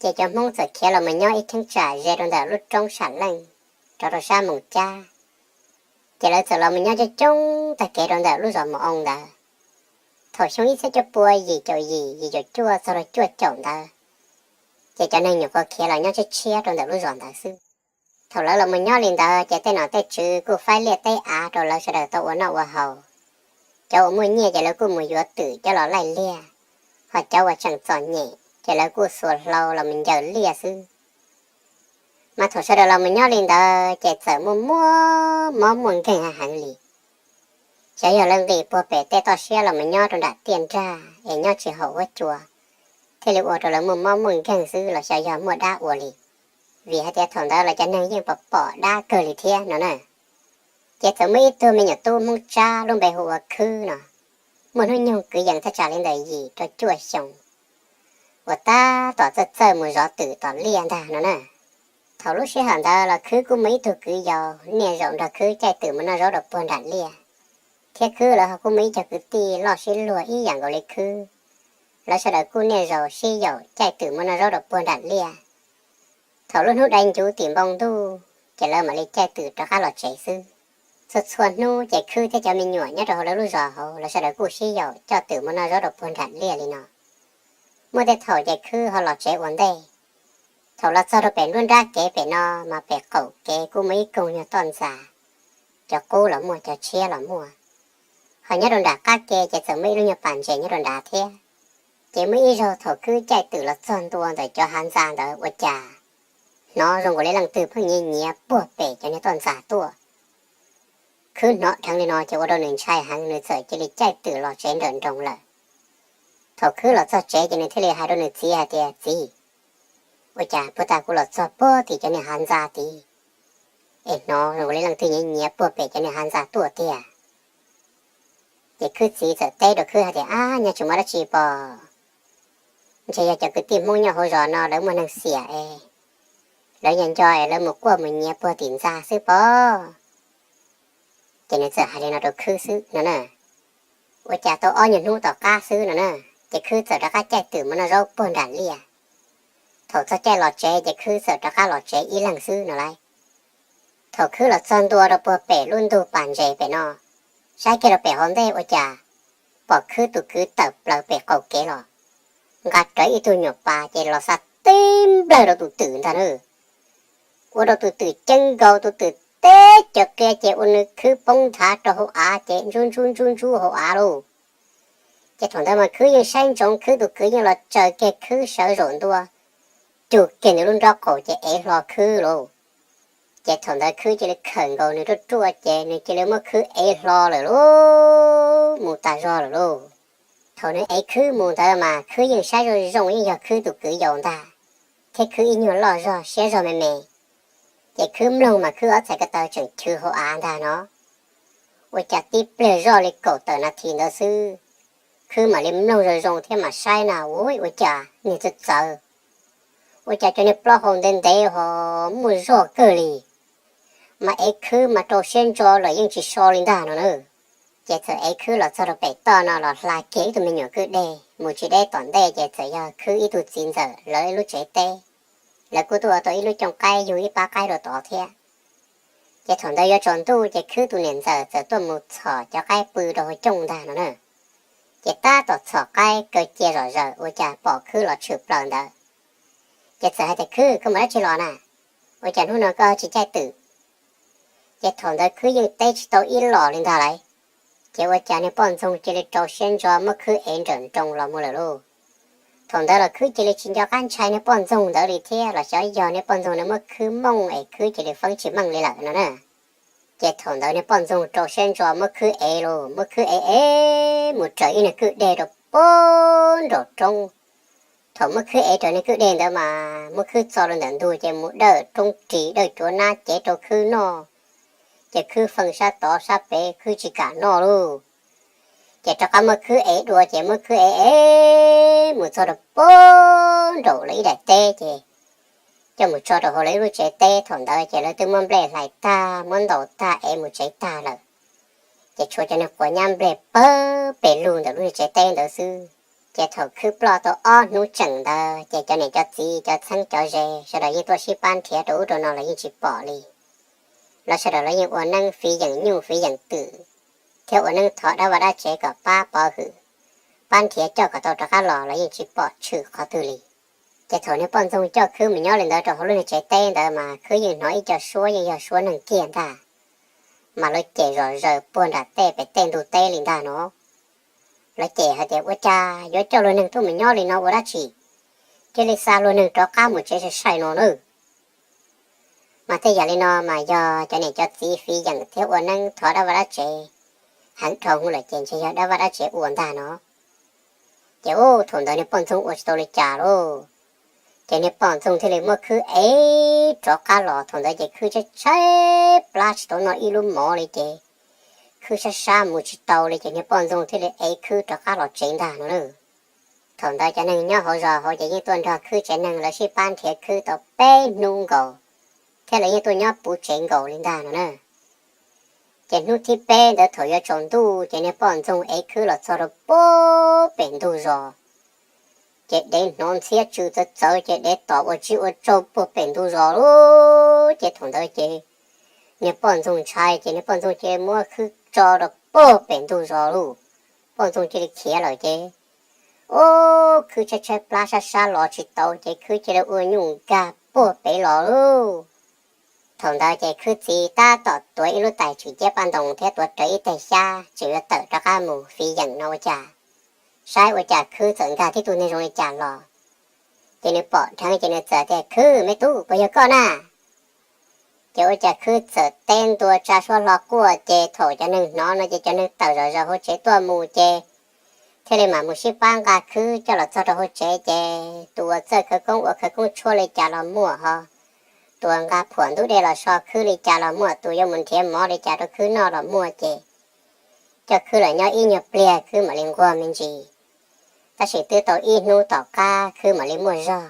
Ces cov Hmoob txawm khiav los mus nyob ib cheeb tsam ze rau ntawm lub roob Sam Leej, rov rau sab Moos Cab. Ces lawv txawm los mus nyob coob coob tag kev rau ntawm lub zos Moos Oo ntawd. Thaum xyoo ib txhiab cuaj pua yim caum yim, yim caum cuaj txog rau cuaj caum ntawd, ces cov neeg nyuam qhuav khiav los nyob tshiab tshiab rau ntawm lub zos ntawd xwb. Thaum lawv los mus nyob li ntawd ces tej nom tej tswv kuj faib liaj teb av rau lawv sawv daws tau ua noj ua haus. Cov uas muaj nyiaj ces lawv kuj mus yuav twm coj los laij liaj, ho cov uas tseem txom nyem ces lawv kuj xuas hlau los mus ncaws liaj xwb. Mas thaum sawv daws los mus nyob li ntawd ces txawm muaj muaj mob muaj nkeeg heev li. Xyov yog lawv nqis puag pem tej toj siab los mus nyob rau nram tiaj nrag es nyob tsis haum huab cua, thiaj li ua rau lawv muaj mob muaj nkeeg xwb los xyov yog muaj dab ua li. Vim hais tias thaum ntawd los cov neeg yeej pom pom dab kawg li thiab no na. Ces txawm muaj ib tug me nyuam tub Hmoob Tsab lub npe hu ua Khwb no, muaj hnub nyoog kwv yees thaj tsam li ntawm yim rau cuaj xyoos, uas tab tom txawj txawj mus zov twm tom liaj ntag no na. Thaum lub sij hawm ntawd los Khwb kuj muaj ib tug kwv yau niaj zaus nrog Khwb caij twm mus noj zaub rau puag nram liaj, thiab Khwb lawv ho kuj muaj ib co kwv tij loj sib luag ib yam nkaus li Khwb. Lawv sawv daws kuj niaj zaus sib yaum caij twm mus noj zaub rau puag nram liaj. Thaum lub hnub dai ncuv tim npoo ntuj ces lawv mam li caij twm rov qab los tsev xwb. Txhua txhua hnub ces Khwb thiab cov me nyuam nyob rau hauv lawv lub zos hauv los sawv daws kuj sib yaum coj twm mus noj zaub rau puag nram liaj li no. Muaj tej thaum ces Khwb ho los tsev ua ntej. Thaum los txog rau pem nruab nrab kev pem no mas pem qaum kev kuj muaj ib koog nyuag toj ntxas, cov qub los muaj cov tshiab los muaj. Ho nyob rau nram qab ke ces txawm muaj ib lub nyuag pas ntses nyob rau nrad thiab. Ces muaj ib zaug thaum Khwb caij twm los txog ntua ntawm cov hav ntxa ntawd ua cas hnov zoo nkaus li leej twg pheej nyiav nyiav puag pem cov niag toj ntxas tuaj. Khwb hnov dheev li no ces ua rau nws ntshai heev, nws txawm cia li caij twm los tsev nrawm nroos lawm. Thaum Khwb los txog tsev ces nws thiaj li hais rau nws txiv hais tias, Txiv, ua cas puag ta kuv los txog puag tim cov niag hav ntxa tid es hnov zoo nkaus li leej twg nyiav nyiav puag pem cov niag hav ntxa tuaj tiag? Ces Khwb txiv txawm teb rau Khwb hais tias, Ab, nyaj tsis muaj dab tsi pob. Ntshe yog cov kwv tij Hmoob nyob hauv zos no lawv muaj neeg xiam es lawv nco nco es lawv mus quaj mus nyiav puag tim ntxa xwb pob. Ces nws txawm hais li no rau Khwb xwb no na. Ua cas tau ob nyuag hnub tom qab xwb no na, ces Khwb txawm rov qab caij twm mus noj zaub puag nram liaj. Thaum txog caij los tsev ces Khwb txawm rov qab los tsev ib leeg xwb no lauj. Thaum Khwb los txog ntua rau puag pem lub ntug pas ntses pem no, saib kiag rau pem hauv ntej ua cas pom Khwb tus kwv tawm plaws pem qaum kev los, nqa rawv ib tug nyuam pas ces los xa tib nplawg rau tus twm ntag na. Ua rau tus twm ceeb nkaus, tus twm teb cov qia ces ua nws Khwb poob nthav rau hauv av ces ntsub ntsub ntsub ntsub hauv av lauj. Ces thaum ntawd mas Khwb yeej saib ntsoov Khwb tus kwv yeej los tsaws kiag Khwb sawv zaum ntua, cug kiag nws lub nrob qaum ces ev hlo Khwb lauj. Ces thaum ntawd Khwb cia li khawm nkaus nws ruaj ruaj ces nws cia li muab Khwb ev hlo lawm lauj, mus tas zog lawm lauj. Thaum nws ev Khwb mus ntawd mas Khwb yeej saib zoo zoo yeej yog Khwb tus kwv yau ntag, thiab Khwb ib nyuag loj zog siab zog me me. Ces Khwb mloog mas Khwb ob txhais ko taw tseem chwv hauv av ntag no. Ua cas tib pliag zoj li kaum tawm nas this ntawd xwb, Khwb mam li mloog zoo zoo thiab mam saib na, ua cas niag txawv txawv, ua cas cov niag plaub hau ntev ntev ho muaj zog kawg li. Mas ev Khwb mas rau siab ntso lawm yeej tsis so li ntag no na. Ces txawm ev Khwb los txog rau pem toj no los hla kiag ib tug me nyuam kwj deg mus tsis deb tom ntej ces txawm yog Khwb ib tug txiv ntxawm lawv ib lub tsev teb. Lawv kuj tuaj ua tau ib lub cooj qaib yug ib pab qaib rau tod thiab. Ces thaum ntawd yuav tsaus ntuj ces Khwb tus niam ntxawm txawm tuaj mus txhom cov qaib pw rau hauv cooj ntag no na. Ces tab tom txhom qaib kaw cia zom zaws ua cas pom Khwb los tshwm plaws ntawd. Ces txawm hais tias, Khwb, koj mus dab tsi los na? Ua cas hnub no koj tsis caij twm? Ces thaum ntawd Khwb yeej teb tsis tau ib los li ntag lauj. Ces ua cas niag poj ntxoog cia li rau siab ntso muab Khwb ev nrawm nroos los mus lawm lauj. Thaum ntawd los Khwb cia li tsis nco qab ntshai niag poj ntxoog ntawd li thiab los xyov yog niag poj ntxoog ntawd muab Khwb mooj es Khwb cia li feeb tsis meej li lawm no na. Ces thaum ntawd niag poj ntxoog rau siab ntso muab Khwb ev lauj, muab Khwb ev ev mus raws ib niag kwj deg rau puag nraum roob. Thaum muab Khwb ev raws niag kwj deg ntawd mas muab Khwb txo rau ntawm ntug ces mus dawj roob ris dawj cuav nab cev rau Khwb noj. Ces Khwb feej sab tod sab pem Khwb tsis kam noj lauj. Ces rov qab muab Khwb ev dua ces muab Khwb ev ev mus txog rau puag nraum lawv ib daim teb ces coj mus tso rau hauv lawv ib lub tsev teb. Thaum ntawd ces lawv twb muab nplej hlais tag muab ntaus tag ev mus tsev tag lawm. Ces tshuav cov niag quav nyab nplej pawg pes lug ntawm lub niag tsev teb ntawd xwb. Ces thaum khwb ploj tau ob hnub tseem ntawd ces cov niam cov txiv cov txheeb cov ze sawv daws yeej tuaj sib pab nrhiav rau ub rau no los yeej tsis pom li. Lawv sawv daws los yeej ua neeb fiv yeem nyuj fiv yeem twm thiab ua neeb thov dab vaj dab tsev kom pab pov hwm, pab nrhiav coj kom tau rov qab los los yeej tsis pom tshwm qhov twg li. Ces thaum niag poj ntxoog coj khwb mus nyob li ntawd rau hauv lub niag tsev teb ntawd mas khwb yeej hnov ib co suab yeej yog suab neeg kiag ntag, mas lawv cem zom zaws puag nram tej pem tej ntug teb li ntag no. Lawv cem hais tias ua cas yuav coj luag neeg tuaj mus nyob li no ua dab tsi, cia li xa luag neeg rov qab mus tsev sai sai no na. Mas tej yam li no mas yog cov niam cov txiv fiv yeem thiab ua neeb thov dab vaj dab tsev heev dhau hwv lawm ces ntshe yog dab vaj dab tsev ua ntag no. Ces ub thaum ntawd niag poj ntxoog ua tsis tau li cas lauj, ces niag poj ntxoog thiaj li muab khwb ev rov qab los. Thaum ntawd ces khwb tshaib tshaib plab tsis tau noj ib lub mov li ces khwb sab sab mus tsis tau li ces niag poj ntxoog thiaj li ev khwb rov qab los tsev ntag no na. Thaum ntawd cov neeg nyob hauv zos hauv ces yeej tuaj nrog khwb tsev neeg lawv sib pab nrhiav khwb tau peb hnub nkaus, thiab lawv yeej tuaj nyob puv tsev nkaus li ntag no na. Ces hnub thib peb ntawd thaum yuav tsaus ntuj ces niag poj ntxoog ev khwb los txog rau puag pem ntug zos, ces dev hnov ntxhiab tsw txawv txawv ces dev tom ua tsib ua tsaug puag pem ntug zos lauj. Ces thaum ntawd ces niag poj ntxoog ntshai ces niag poj ntxoog cia li muab khwb tso rau puag pem ntug zos lauj. Poj ntxoog cia li khiav lawm ces ub khwb tshaib tshaib plab sab sab los tsis tau ces khwb cia li ua nyuj nkag puag pem los lauj. Thaum ntawd ces khwb txiv tab tom tuav ib lub tais tswm ciab paj ntoos thiab tuav rawv ib teg xyab tseem yuav tawm rov qab mus fiv yeem no ua cas, saib ua cas khwb txawm nkag tib tug neeg zoo li cas los. Ces nws pom dheev ces nws txawm tias khwb me tub puas yog koj na? Ces ua cas khwb txawm teb ntua tsa suab hlo quaj ces thaum cov neeg hnov no ces cov neeg tawm zom zaws hauv tsev tuaj mus ces thiaj li mam mus sib pab nqa khwb coj los txog rau hauv tsev ces tus uas txawj khawv koob ua khawv koob tshuab li cas los muaj ho, tus uas nqa phuam ntub dej los so khwb li cas los muaj, tus yuav mus nrhiav mov li cas rau khwb noj los muaj ces coj khwb los nyob ib nyuag pliag khwb mam li nquag me ntsis. Tab sis twb tau ib hnub tom qab khwb mam li muaj zog,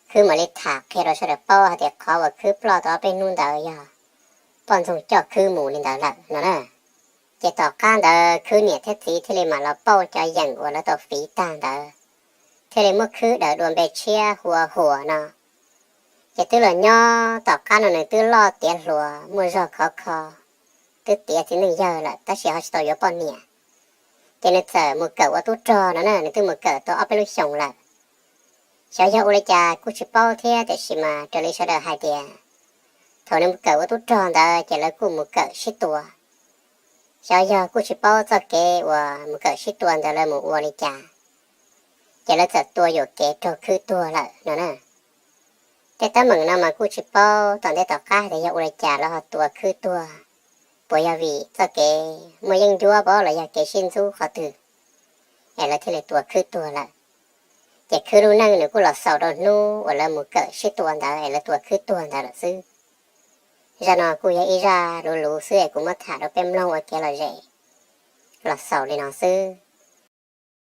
khwb mam li tham qhia rau sawv daws paub hais tias qhov uas khwb ploj tau ob peb hnub ntawd yog poj ntxoog coj khwb mus li ntawd lawm no na. Ces tom qab ntawd khwb niam thiab txiv thiaj li mam los pauj cov yeem uas lawv tau fiv tag ntawd, thiaj li muab khwb daws dua npe tshiab hu ua Huas no. Ces twb los nyob tom qab no nws twb loj tiav hluas muaj zog khov kho, twb tiav txiv neej yawg lawm tab sis ho tsis tau yuav poj niam. Ces nws txawm mus kawm ua tub rog no na, nws twb mus kawm tau ob peb lub xyoos lawm. Xyov yog ua li cas kuj tsis paub thiab tiam sis mas raws li sawv daws hais tias thaum nws mus kawm ua tub rog ntawd ces lawv kuj mus kawm sib tua. Xyov yog kuj tsis paub txoj kev uas mus kawm sib tua ntawd lawv mus ua li cas, ces lawv txawm tua yuam kev raug khwb tuag lawm no na. Tej teeb meem no mas kuj tsis paub tom ntej tom qab tias yog ua li cas lawv ho tua khwb tuag, puas yog vim txoj kev muaj yeeb ncuab pab los yog kev sib ntxub qhov twg es lawv thiaj li tua khwb tuag lawm. Ces khwb lub neej nws kuj los xaus rau hnub uas lawv mus kawm sib tua ntawd es lawv tua khwb tuag ntawd lawm xwb. Zaj no kuj yog ib zaj luv luv xwb es kuv muab tham rau peb mloog ua kev lom zem los xaus li no xwb.